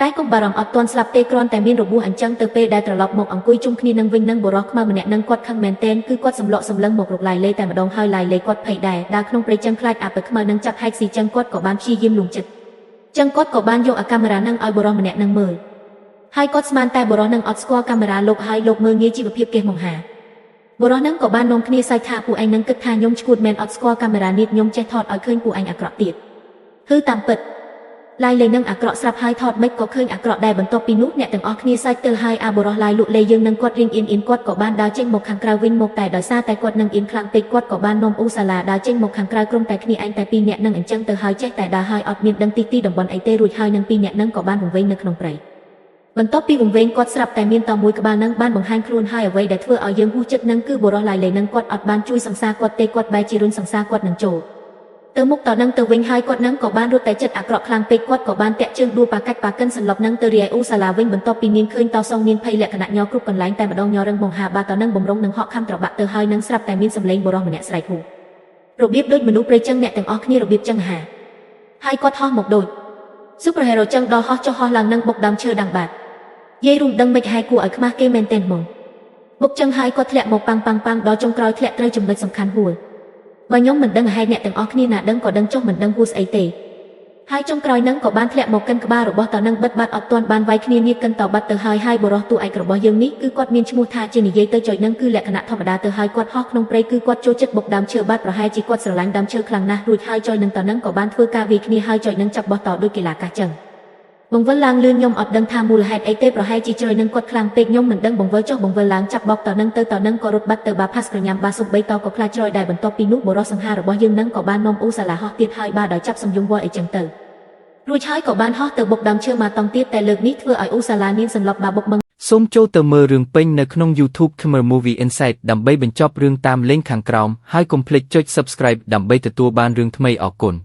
តែកុំបារម្ភអត់ទាន់ស្លាប់ទេគ្រាន់តែមានរបួសអញ្ចឹងទៅពេលដែលត្រឡប់មកអង្គុយជុំគ្នានឹងវិញនឹងបុរសខ្មៅម្នាក់នឹងគាត់ខឹងមែនទែនគឺគាត់សម្លក់សម្លឹងមករកឡាយលេតែម្ដងហើយឡាយលេគាត់ភ័យដែរដើរក្នុងព្រៃចឹងខ្លាចអាពៅខ្មៅនឹងចាប់ហែកស៊ីចឹងគាត់ក៏បានព្យាយាមលួងចិត្តចឹងគាត់ក៏បានយកអាកាមេរ៉ានឹងឲ្យបុរសម្នាក់នឹងមើលហើយគាត់ស្មានតែបុរសនឹងអត់ស្គាល់កាមេរ៉ាលោកហើយលោកមើលងាយជីវភាពគេមកហាបុរសនឹងក៏បាននាំគ្នាសើចថាពួកឯងនឹងគិតថាខ្ញុំឈួតមែនអត់ស្គាល់កាមេរ៉ានេះខ្ញុំចេះថតឲ្យឃើញពួកឯងអាក្រក់ទៀតហឺតាមពិតឡាយលេនឹងអាក្រក់ស្រាប់ហើយថតមិនក៏ឃើញអាក្រក់ដែរបន្ទាប់ពីនោះអ្នកទាំងអស់គ្នាសើចទៅហើយអាបុរសឡាយលក់លេយើងនឹងគាត់រៀងអៀនអៀនគាត់ក៏បានដើរចេញមកខាងក្រៅវិញមកតែដោយសារតែគាត់នឹងអៀនខ្លាំងពេកគាត់ក៏បាននាំអ៊ូសាឡាដើរចេញមកខាងក្រៅក្រុមតែគ្នាឯងតែពីរនាក់នឹងអញ្ចឹងទៅហើយចេះតែដើរហើយអត់មានដឹងទីទីតំបន់អីទេរួចហើយនឹងពីរនាក់នឹងក៏បានវង្វេងនៅក្នុងព្រៃបន្ទាប់ពីវង្វេងគាត់ស្រាប់តែមានតមួយក្បាលនឹងបានបង្ហាញខ្លួនហើយអ្វីដែលធ្វើឲ្យយើងហួសចិត្តនឹងគឺបុរសឡាយលេនឹងគាត់អត់បានជួយសង្សារគាត់ទេគាត់បែរជារុញសង្សារគាត់នឹងចូលទៅមុខតនឹងទៅវិញហើយគាត់នឹងក៏បានរត់តែចិត្តអាក្រក់ខ្លាំងពេកគាត់ក៏បានតាក់ជើងដួលប៉ាកាច់ប៉ាកិនសន្លប់នឹងទៅរាយអ៊ូសាឡាវិញបន្ទាប់ពីនាងឃើញតសងនាងភ័យលក្ខណៈញ័រគ្រប់កន្លែងតែម្ដងញ័ររឹងបង្ហាបាតនឹងបំរុងនឹងហក់ខំត្របាក់ទៅហើយនឹងស្រាប់តែមានសម្លេងបុរសម្នាក់ស្រែកហ៊ូរបៀបដូចមនុស្សព្រៃចឹងអ្នកទាំងអស់គ្នារបៀបចឹងហាហើយគាត់ហោះមកដូច Superhero ចឹងដល់ហោះចុះហោះឡើងនឹងបុកដើមឈើដាំងបាត់យាយរួមដឹងមិនហែគួរឲ្យខ្មាស់គេមែនទែនហ្មងបុកចឹងហើយគាត់ធ្លាក់មកប៉ាំងប៉ាំងប៉ាំងដល់ចុងក្រោយធ្លាក់ត្រូវចំណុចសំខាន់ហួលបើខ្ញុំមិនដឹងហេតុអ្នកទាំងអស់គ្នាណាដឹងក៏ដឹងចុះមិនដឹងហួសស្អីទេហើយចុងក្រោយនឹងក៏បានធ្លាក់មកកិនក្បាលរបស់តនឹងបិទបាត់អត់ទាន់បានវាយគ្នានេះកិនតបាត់ទៅហើយហើយបុរសតួឯករបស់យើងនេះគឺគាត់មានឈ្មោះថាជានិយាយទៅចុចនឹងគឺលក្ខណៈធម្មតាទៅហើយគាត់ហោះក្នុងព្រៃគឺគាត់ចូលចិត្តបុកដើមឈើបាត់ប្រហែលជាគាត់ស្រឡាញ់ដើមឈើខ្លាំងណាស់រួចហើយចុយនឹងតនឹងក៏បានធ្វើការវាយគ្នាហើយចុចនឹងចាប់បោះតដូចកីឡាកាសចឹងបង្វិលឡើងលឿនខ្ញុំអត់ដឹងថាមូលហេតុអីទេប្រហែលជាជ្រោយនឹងគាត់ខ្លាំងពេកខ្ញុំមិនដឹងបង្វិលចុះបង្វិលឡើងចាប់បោកតនឹងទៅតនឹងក៏រត់បាត់ទៅបាផាសក្រញ៉ាំបាសុបបីតក៏ខ្លាចជ្រោយដែរបន្ទាប់ពីនោះបុរសសង្ហារបស់យើងនឹងក៏បាននាំអ៊ូសាឡាហោះទៀតហើយបាដោយចាប់សំយំវល់អីចឹងទៅរួចហើយក៏បានហោះទៅបុកដើមឈើមកតង់ទៀតតែលើកនេះធ្វើឲ្យអ៊ូសាឡានាងសន្លប់បាបុកមឹង សូមចូលទៅមើលរឿងពេញនៅក្នុង YouTube Khmer Movie Insight ដើម្បីបញ្ចប់រឿងតាមលេងខាងក្រោមហើយកុំភ្លេចចុច Subscribe ដើម្បីទទួលបានរឿងថ្មីអរគុណ។